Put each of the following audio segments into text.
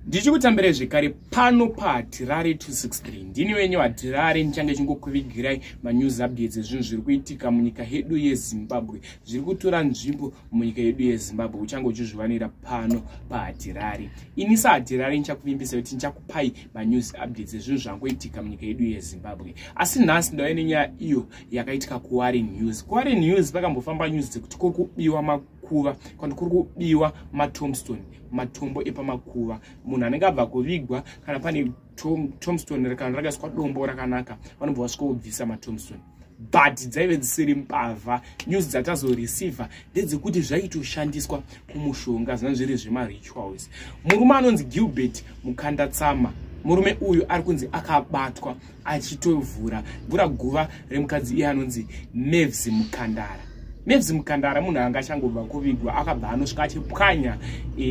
Ndichikutambirai zvekare pano paHatirare 263. Ndini wenyu Hatirare, ndichange chingokuvigirai manews updates ezvinhu zviri kuitika munyika yedu yeZimbabwe, zviri kutora nzvimbo munyika yedu yeZimbabwe. Uchange uchizviwanira pano paHatirare. Ini saHatirare ndichakuvimbisa kuti ndichakupai manews updates ezvinhu zvangoitika munyika yedu yeZimbabwe. Asi nhasi ndauya nenyaya iyo yakaitika kuWarren News. KuWarren News pakambofamba news dzekuti kuri kubiwa makuva, kana kuri kubiwa matombstone, matombo epamakuva. Munhu anenge abva kuvigwa, kana pane tombstone kana rakaiswa dombo rakanaka, vanobva vasvika kubvisa matombstone. But dzaive dzisiri mbavha. News dzatazoreceiva ndedzekuti zvaitoshandiswa kumushonga, zvanga zviri zvemarituals. Murume anonzi Gilbert Mukandatsama, murume uyu ari kunzi akabatwa achitovhura vhura guva remukadzi iye anonzi Mevs Mukandara. Mevs Mukandara munhu anga achangobva kuvigwa, akabva anosvika achipwanya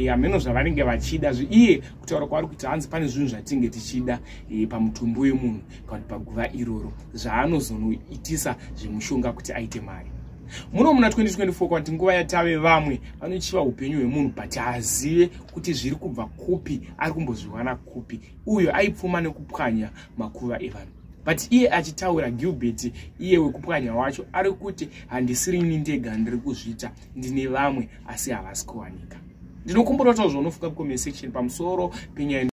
hameno zvavanenge vachida. Iye kutaura kwaari kuti hanzi pane zvinhu zvatinge tichida pamutumbi wemunhu kana kuti paguva iroro, zvaanozonoitisa zvemushonga kuti aite mari. Muno muna 2024, kwati nguva yatave, vamwe vanochiva upenyu hwemunhu, but haazive kuti zviri kubva kupi, ari kumbozviwana kupi. Uyo aipfuma nekupwanya makuva evanhu, but iye achitaura, Gilbert iye wekupwanya wacho, ari kuti handisirini ndega ndiri kuzviita, ndine vamwe, asi havasi kuwanika. Ndinokumbura kutaura zvaunofunga mucomment section pamusoro penyaya.